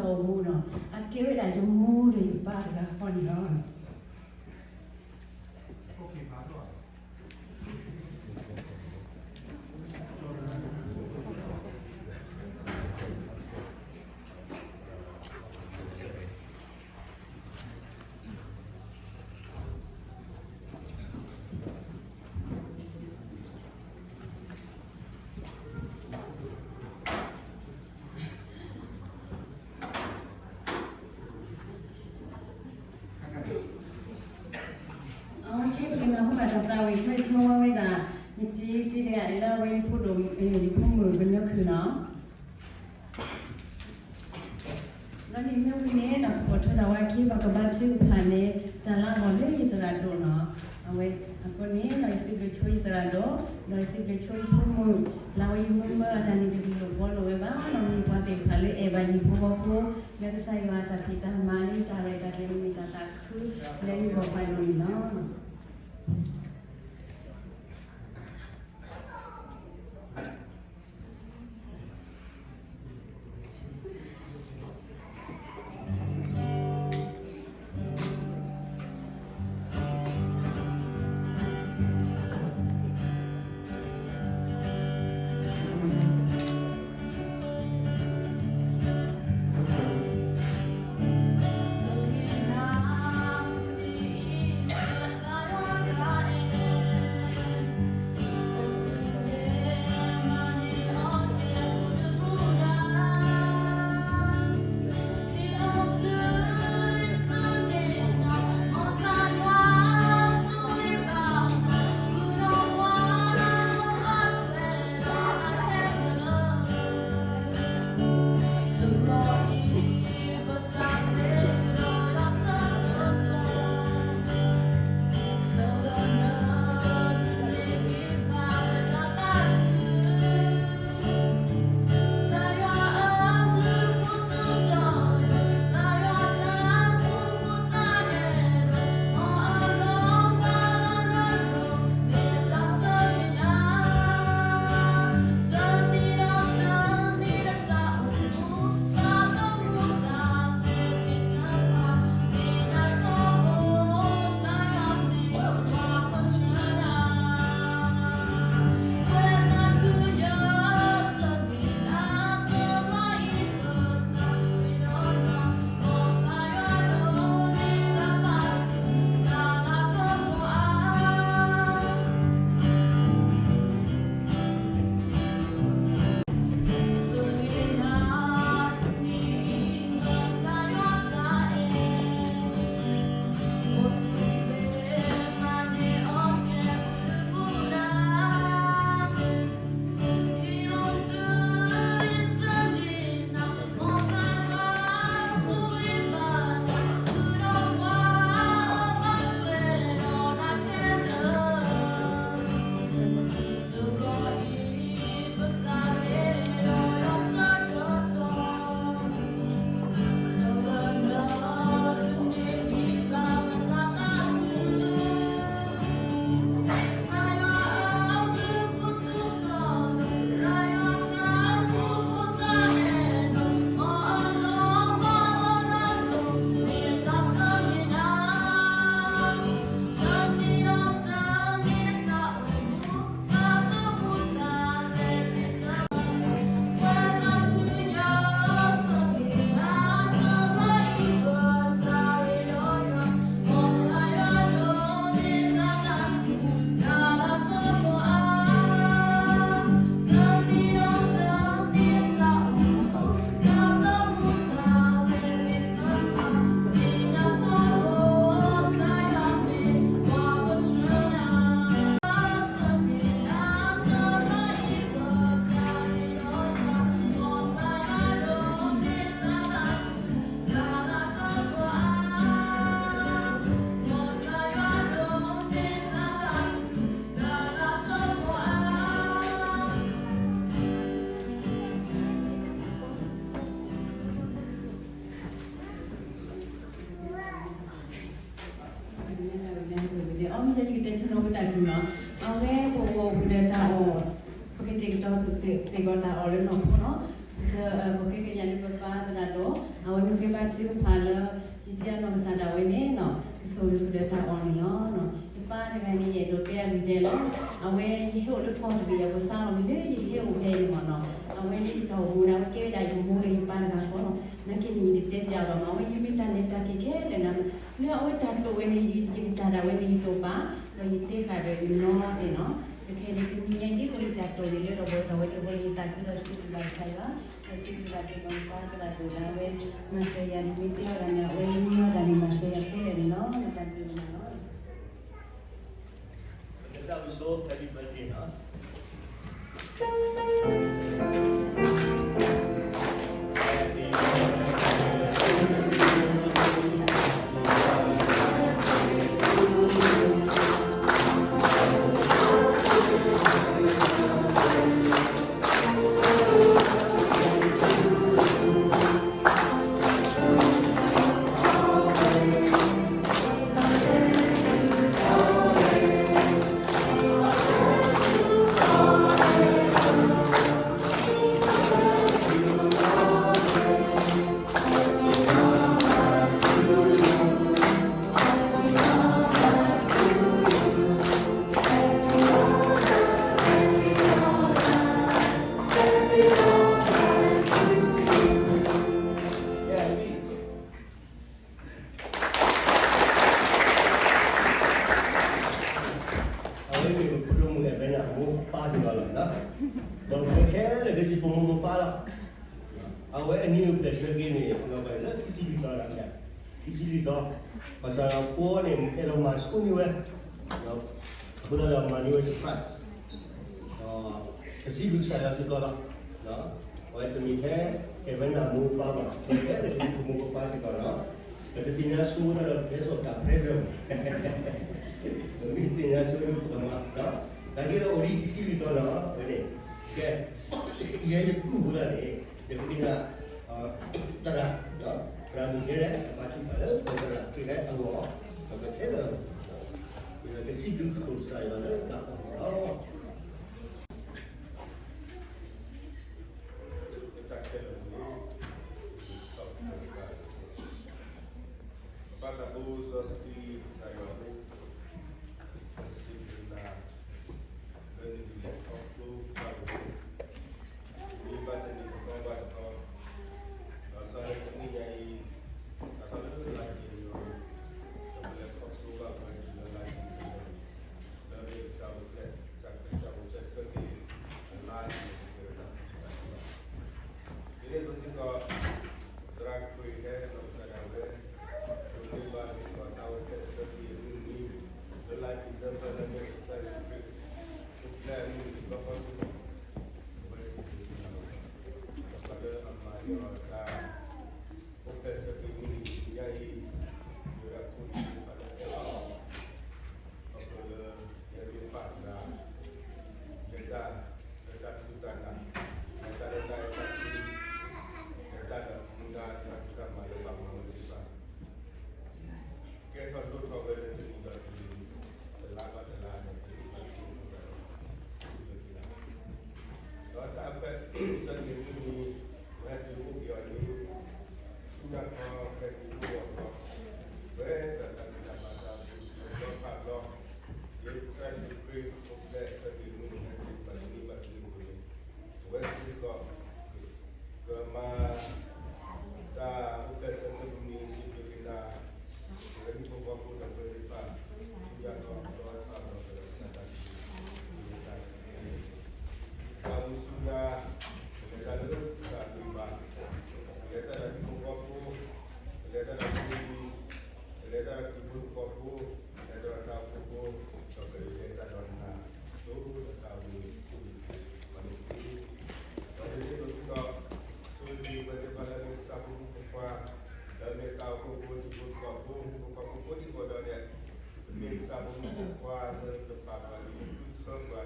အီၤမူနီၤ, အကဲဝဲဒၣ်ယမိၢ်ဒီးယပၢ်တဂၤဃီန့ၣ်လီၤ. အဝဲကဲပကနၢ်ဟူဘၣ်တၢ်သးဝံၣ်ဆၢဆိဝဲဒၣ်, ယတံၤတံၤတဂၤအံၤလၢအဝဲယဖိဒိၣ်, ယဖိမုၣ်ကညီခုၣ်နီၤ. ဒီးန့ၣ်မ့ၢ်ဝံၤန့ၣ် ဒီးကပိာ်ထွဲဒၣ်ဝဲအခံ ပကဘါထုကဖၣ်န့ၣ် တၢ်လၢအဂီၢ်လၢယသရၣ်ဒိၣ်နီၤ. အဝဲအဃိန့ၣ် ဒီးယစံးဘျုးဆိယသရၣ်ဒိၣ်, ဒီးယစံးဘျုးဆိယဖိမုၣ်, လၢအဝဲယမုၢ်မၢအတၢ်န့ၣ်တဂ့ၤလိာ်ဘှီလိာ်ဝဲဘၣ်နီၤ, မ့ၢ်ပှၤသ့ၣ်တဖၣ်လၢအဲၣ်ဘၣ်ယဟံၣ်ဖိဃီဖိ, လၢကစၢ်ယွၤအတၢ်ဖံးတၢ်မၤလၢတၢ်ရဲၣ်တၢ်ကျဲၤန့ၣ်မ့ၢ်တၢ်သးခုလၢယဂီၢ်ပှၤဒိၣ်န့ၣ်လီၤ. အီၣ်မ့ၢ်ယကတဲဆၢနီၤကတၢၢ်စ့ၢ်နီၤ, အဝဲပအိၣ်ဝဲဒီးတၢ်အီၣ်, ပကတဲာ်ကတီၤစ့ၢ်ကီးတၢ်အီၣ်လၢနီၢ်ခိနီၤ, ပဃ့ကညးလၢပပၢ်သရၣ်ဒီး အဝဲ ဘါထုကဖၣ်လၢ ယတံၤအနီၢ်ကစၢ်ဒၣ်ဝဲန့ၣ်နီၤ ကဆိၣ်ဂ့ၤပဒီးတၢ်အီၣ်န့ၣ်လီၤ. ယပၢ်တဂၤန့ၣ် ယအဲၣ်ဒိးတဲအဂ့ၢ်ဒ်လဲၣ်လီၤ. အဝဲယဟဲအိၣ်လၢကီၢ်တဘ့ၣ်အံၤ ပစးလီၤမ့ၢ်လၢယဟဲအိၣ်ဖဲအံၤမ့ၢ်နီၤ, အဝဲန့ၣ်ယတၢ်အိၣ်မူန့ၣ် အဝဲကဲဝဲဒၣ်ယမိၢ်ဒီးယပၢ်တဂၤဃီလီၤ. နာ်က့န့ၣ် ယတတဲပျးဘၣ်မး အဝဲယမ့ၢ်တၢ်လဲၤတၢ်က့ၤခဲလၢာ်န့ၣ် လၢအဝဲတၢ်တိာ်ဝဲန့ၣ်ယတကစၢ်ဒၣ်ဝဲန့ၣ်ယတိာ်ပာ်, ဒီးယတဲဃာ်ဒီးယနီၢ်သ့ၣ်နီၤ, ဒီးခဲအံၤတနံၤညါအံၤဒ်သိးယတၢ်တိာ်န့ၣ်လၢဒီးပဝဲတၢ်ဝဲတဝဲန့ၣ် ယသးခုဒီးစံးဘျုးဘၣ်ကစၢ်ယွၤ, ဒီးစံးဘျုးဘၣ်စ့ၢ်ကီးယပၢ်သရၣ်ဒိၣ်ဒီးအဝဲ မၤစၢၤယၤန့ၣ် မ့ၢ်တဲအီၤဒၣ်န့ၣ် အဝဲမံအီၤဒၣ်န့ၣ် မၤစၢၤယၤခဲလၢာ်န့ၣ်လီၤ. တၢ်ဘျုးမးလီၤ. ပကသးဝံၣ်ဆိ Happy birthday နီၤ. အဝဲမ့ၢ်ပဖိဒိၣ်မုၣ် အဲၣ်ဘဲနၢ် အမိၢ်ပၢ်စ့ၢ်ကီးလီၤ. ဒီးပဝဲခဲလၢာ်ကစံးပမိၢ်ပပၢ်လီၤ. အဝဲအနံၣ်အိၣ်ဖျဲၣ်ဆၢက့ၤန့ၣ် လီၤဂာ်လၢခံဆံလွံၢ်သီလီၤ. ခံဆံလွံၢ်သီ, ဘၣ်ဆၣ်ဒီးဖိန့ၣ် အဲၣ်ဒိးမၤဆိန့ၢ်ဝဲ, အဃိသတးဒီးမၤန့ၢ်ဝဲ surprise ဒီး ပစံးဘျုးကစၢ်ယွၤစ့ၢ်ကီးလီၤ. အဝဲတမ့ၢ်ထဲ အဲၣ်ဘဲနၢ်မိၢ်ပၢ်ဘၣ်, မ့ၢ်ထဲလၢပမိၢ်ပပၢ်စ့ၢ်ကီးလီၤ. ပတသ့ၣ်ညါဆိအဃိသတးဒီး ပဟဲစိာ်တၢ် present မး, ပမ့ၢ်သ့ၣ်ညါဆိလၢပကမၤ, နာ်က့ဒီးအိၣ်ဒံးခံဆံလွံၢ်သီလီၤ. အဝဲန့ၣ် ကဲ ယဲယကူၣ်အဃိသတးန့ၣ် ယကသ့ၣ်ညါ သရၣ်, သရၣ်မုၣ်ခဲလၢာ် ဘါထုကဖၣ်လၢသရၣ်ခရံာ်ဟဲအဂီၢ်, ဒီးပခဲလၢာ် ကစံးဘျုးကစၢ်ယွၤလၢတၢ်အီၣ်န့ၣ်လီၤ. ပၢ်သးဘိစီဆှံကစၢ်ယွၤ, ပစံးဘျုးနၤ လၢနကလဲၤခီဖျိဘၣ်ဝဲ တနံၤဘၣ်တနံၤ တသီဘၣ်တသီ, ဒီးစးလၢတနံၤညါအံၤ စးထီၣ်လၢလါယနူၤအံၤ ဒီးပလဲၤခီဖျိဘၣ်ဝဲလၢလါယနူၤအံၤ လၢမ့ၢ်ကစၢ်အိၣ်ဖျဲၣ်, ကစၢ်ခရံာ်ကစၢ်အိၣ်ဖျဲၣ်ဆၢက့ၤအလါအံၤ ပကဲဝဲဒၣ်ပှၤသ့ၣ်တဖၣ် ဒ်န့ၣ်အသိးစ့ၢ်ကီး သရၣ်ခရံာ်ဟဲဒီးကစၢ်ဒၣ်ဝဲ ဒိးန့ၢ်ဘၣ်စ့ၢ်ကီးတၢ်အိၣ်ဖျဲၣ်ဆၢက့ၤအမုၢ်နံၤ လၢလါ December လၢမ့ၢ်ကစၢ်ယ့ၣ်ၡူးခရံာ် အိၣ်ဖျဲၣ်အမုၢ်နံၤလီၤ. အဝဲစံးဘျုးကစၢ်ယွၤ လၢအမၤန့ၢ်အီၤတၢ် အိၣ်ဖျဲၣ်ဆၢက့ၤမုၢ်နံၤတနံၤညါအံၤ မ့ၢ်ဝဲဒၣ်ခိၣ်နၢ်သ့ၣ်တဖၣ်လၢ ခီဖျိလၢ ယမ့ၢ်ပာ်သး ယတၢ် လၢတၢ်စူၢ်တၢ်နာ် ယတၢ်လၢတၢ်အဲၣ်တၢ်ကွံ ယတၢ်လၢတၢ်အဲၣ်တၢ်ကွံ ယတၢ်မၤလၢဘၣ်မၤဝဲသ့ၣ်တဖၣ် ကဲထီၣ်လိၣ်ထီၣ်ဝဲလၢတနံၤဒီးတနံၤ တလါဘၣ်တလါန့ၣ် ပကစၢ်စံးဘျုးကစၢ်ယွၤ ဒီးတၢ်အိၣ်ဖျဲၣ်ဆၢက့ၤမုၢ်နံၤ ပဟဲတုၤအိၣ်က့ၤအီၤန့ၣ် ဆူညါခီဟဲတုၤအိၣ်အီၤဒီး ပဝဲဒီးတၢ်သ့တၢ်ဘၣ်တၢ်အိၣ်ဖှိၣ်ဒီးဖးဘျီ ယ့ၣ်ၡူးခရံာ်အိၣ်ဖျဲၣ်ဆၢက့ၤမုၢ်နံၤ ဟဲတုၤဘၣ်တနံၤဘၣ်တနံၤအပူၤန့ၣ် အဝဲစ့ၢ်ကီး ကမၤ တၢ်အိၣ်ဖျဲၣ်ဆၢက့ၤမုၢ်နံၤ စံးဘျုးက့ၤနၤ ပဝဲဟံၣ်ဖိဃီဖိဒီးပဝဲသ့ၣ်တဖၣ် ဆူညါခီဒီးတၢ်ဘျီကဒီးတၢ်သး ပမူဆူညါ ပလဲၤတၢ်လၢတၢ်ဂ့ၤဘၣ်, ပလဲၤတၢ်ဒီးဟံၣ်ဖိဃီဖိ, ပလဲၤတၢ်ဒီးဖိလံၤ, ပလဲၤတၢ်ဒီးခရံာ်ဖိသကိးဖိ, ပလဲၤတၢ်ဒီးတၢ်အိၣ်ဖှိၣ်ဖိ, ဒီးပလဲၤတၢ်ဒီးနၤ ဆိတၢ်ဝံၤ ပှၤန့ၣ်သ့ ဒီးဒ်န့ၣ်အသိးစ့ၢ်ကီး ဆိၣ်ဂ့ၤပဝဲသ့ၣ်တဖၣ်လၢမ့ၢ်ကစၢ်ဖိမုၣ်ဖိခွါ လၢမ့ၢ်တၢ်အိၣ်ဖှိၣ်ဖိ တံၤဖိသကိးဖိ ဟံၣ်ဖိဃီဖိကိးဒံကိးဒီးဒဲး မ့ၢ်ကစၢ်ဖိမုၣ်ဖိခွါလၢနပာ်ပှၤ နမ့ၢ်ဃုထၢပှၤ နပာ်ပှၤ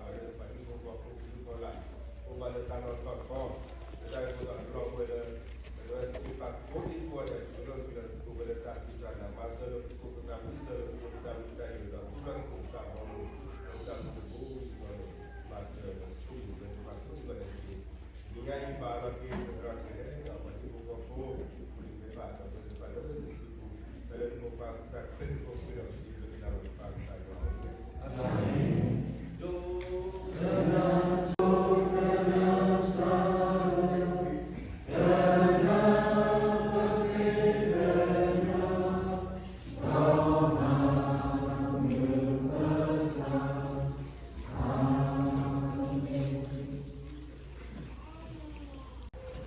လၢနပာ်ဟံၣ်ဖိဃီဖိကလုာ်ကီၢ်လၢ် အိၣ်ဘၣ်လၢတၢ်လီၢ်ထီၣ်ထီ လၢတၢ်ဂ့ၢ်အဃိဒီး အလီၢ်အိၣ်ဝဲလၢ ပဝဲသ့ၣ်တဖၣ်ကိးဒံကိးဂၤဒဲး ပကလီၢ်ကံလီၤသကိးဝဲလၢတၢ်စူၢ်တၢ်နာ် မၤစၢၤလၢပခိၣ်ပနၢ် မၤစၢၤလၢပခိၣ်ပနၢ်မုၢ်တၢ်ယိာ်ဒီး ပကြၢးကကိးကစၢ်ဘီမုၢ် ဒီးကစၢ်မုၢ်တဘိယူၢ်ဃီန့ၣ် မၤစၢၤလၢဆိၣ်ဂ့ၤဝဲသ့ၣ်တဖၣ်ကိးဒံကိးဂၤဒဲးတက့ၢ်. နံၤညါအံၤပာ်လီၤက့ၤ သရၣ်ခရံာ်ဟဲဒီးပှၤဟံၣ်ဖိဃီဖိ ပူၤလံၤဖဲ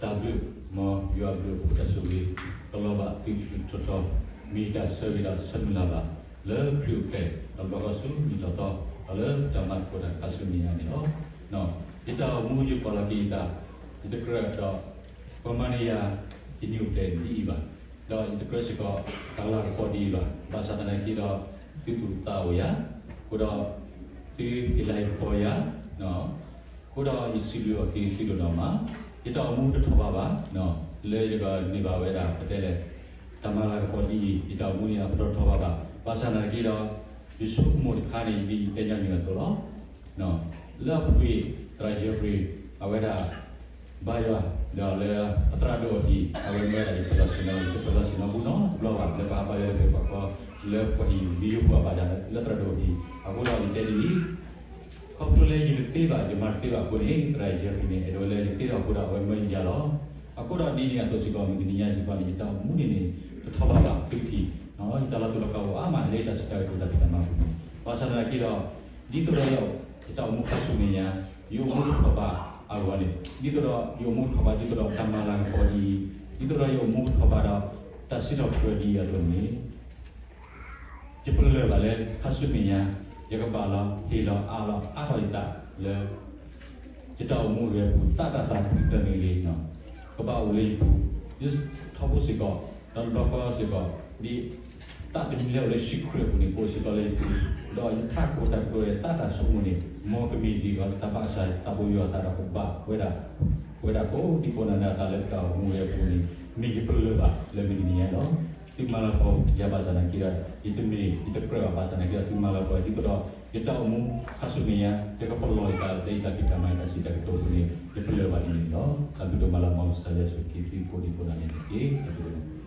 တၢ်ဘျုး, မ်ယွၤအဘျုးအဖှိၣ်တၢ်ဆိၣ်ဂ့ၤ ကလီၤဘၣ်သုထီထီ, မ့ၢ်တၢ်ဆၢဂ့ၤဒီးဆၢမုၢ်လၢ်ဘၣ် လၢခရံာ်အိၣ်ဖျဲၣ် ဒီးဘျီဃီဆူနံၣ်ထီၣ်သီ ဒီးလၢတၢ်မၤသကိးတၢ်ခါဆူမဲာ်ညါန့ၣ်လီၤ. ယတၢ်အိၣ်မူယကွၢ်လီၤက့ၤယတၢ်, ယတကြၢးဒီး ပမၤန့ၢ်ယၤ ယနံၣ်အိၣ်ဖျဲၣ်ဒ်အံၤဘၣ်, ဒီးယတကြၢးစ့ၢ်ကီး တၢ်လၤကပီၤဒ်အံၤဘၣ်, ဘၣ်ဆၣ်သနာ်က့ဒီး သုသူၣ်သးအိၣ်ယၤ, အဃိဒီး သုဟ့ၣ်လၤဟ့ၣ်ကပီၤယၤ, အဃိဒီးယစံးဘျုးအီၤက့ၤသုဒိၣ်နီၢ်မး, ယတၢ်အိၣ်မူတထီၣ်ဘးဘၣ်, လၢယကန့ၢ်ဘၣ်ဝဲဒၣ် ပတဲလဲၣ် တၢ်မၤလၤကပီၤဒ်အံၤ ယတၢ်အိၣ်မူန့ၣ်အပတီၢ်ထီၣ်ဘးဘၣ်, ဘၣ်ဆၣ်သနာ်က့ဒီး ယဆိကမိၣ်တခါန့ၣ် ဒ်ယတဲညီနုၢ်အသိးလီၤ. လၢအပူၤကွံာ် သရၣ် Jeffrey အဝဲဒၣ် ဘါယွၤ ဒီးလၢအသရၣ်ဒိၣ်အဟံၣ် အဝဲမ့ၢ်ဝဲဒၣ်ယပၢၤလီၢ်ဆ့ၣ်နီၤ, ယပၢၤလီၢ်ဆ့ၣ်နီၤပူၤနီတဘျီဘၣ် လၢပဟးဘါယွၤလၢပှၤကီ လၢပှၤဟံၣ် video ပူၤအဘၣ်ယၤ လၢသရၣ်ဒိၣ်အဟံၣ်, အဃိဒီးယတဲဒ်အံၤ, ခီဖျိလၢယတသ့ဘၣ် ယမၤတသ့ဘၣ်အဃိန့ၣ် သရၣ် Jeffrey န့ၣ် အဲၣ်ဒိးလၢယသ့ထီၣ်အဃိဒီး အဝဲမၢယၤလီၤ. အဃိဒီးဒ်န့ၣ်အသိးစ့ၢ်ကီး မုၢ်တနံၤညါစ့ၢ်ကီးန့ၣ် ယတၢ်အိၣ်မူန့ၣ်န့ၣ် တထီၣ်ဘးဘၣ်သုထံၣ်, ယတၢ်လီၤတူာ်လီၤကာ်အိၣ်အါမးလၢယတၢ်စံးတၢ်ကတိၤတၢ်ဖံးတၢ်မၤအပူၤန့ၣ်, ဘၣ်ဆၣ်သနာ်က့ဒီး ဒ်သိးဒီး ယတၢ်အိၣ်မူခါဆူမဲာ်ညါ ယအိၣ်မူတထီၣ်ဘးအဂီၢ်န့ၣ် ဒ်သိးဒီး ယအိၣ်မူထီၣ်ဘးဒ်သိးဒီးတၢ်မၤလၤကပီၤဒ်အံၤ, ဒ်သိးဒီးယအိၣ်မူထီၣ်ဘးဒီး တၢ်စံးထီၣ်ပတြၢၤဒ်အံၤအသိးန့ၣ် ယပလၢၢ်ဘၣ်လၢ ခါဆူမဲာ်ညါ ယကဘၣ်လီၤ ဟ့ၣ်လီၤအးလီၤအါထီၣ်ယသးလၢ ယတၢ်အိၣ်မူအဂ့ၢ်အပူၤ သးတၢ်သးဖှံတၢၢ်န့ၣ်ဂ့ၤ, ကဘၣ်အိၣ်လၢယပူၤ ဒ်ထီဘိစ့ၢ်ကီး ဒီးတဘျီဃီစ့ၢ်ကီး ဒ်သးတမံၤလၢအိၣ်လၢယ့ၣ်ၡူးခရံာ်အပူၤန့ၣ် ကအိၣ်စ့ၢ်ကီးလၢယပူၤ, ဒီးယထးခိၣ်တၢ်ကတိၤလၢသးတၢ်ဆိကမိၣ်န့ၣ် မ်ကမ့ၢ်ဒ်သိးတၢ်ဘၣ်ကစၢ်ယွၤ သးဘိယွၤအသးဒီးကဘၣ်ဝဲဒၣ် ဝဲဒၣ်ကိးဒံကိးနၤဒၣ်အသးလၢတၢ်အိၣ်မူအဂ့ၢ်အပူၤန့ၣ် မ့ၢ်ယပလၢၢ်ဘၣ်လၢမုၢ်တနံၤညါလီၤ. သုမၤလၤကပီၤယၤဘၣ်ဆၣ်သနာ်က့ဒီး ယတမ့ၢ် ယတကြၢးဘၣ်ဘၣ်ဆၣ်သနာ်က့ဒီး သုမၤလၤကပီၤယၤ ဒ်သိးဒီး ယတၢ်အိၣ်မူခါဆူမဲာ်ညါ ယကပလီၢ်ယသးလၢယတၢ်ဖံးတၢ်မၤ ယတၢ်စံးတၢ်ကတိၤအပူၤန့ၣ် ယပလၢၢ်ဘၣ်ဒ်န့ၣ်လီၤ. တၢ်ဘျုးဒိၣ်မးလၢ မ်ကစၢ်ယွၤဆိၣ်ဂ့ၤသုကိးဒံကိးနၤန့ၣ်တက့ၢ်. တၢ်ဘျုး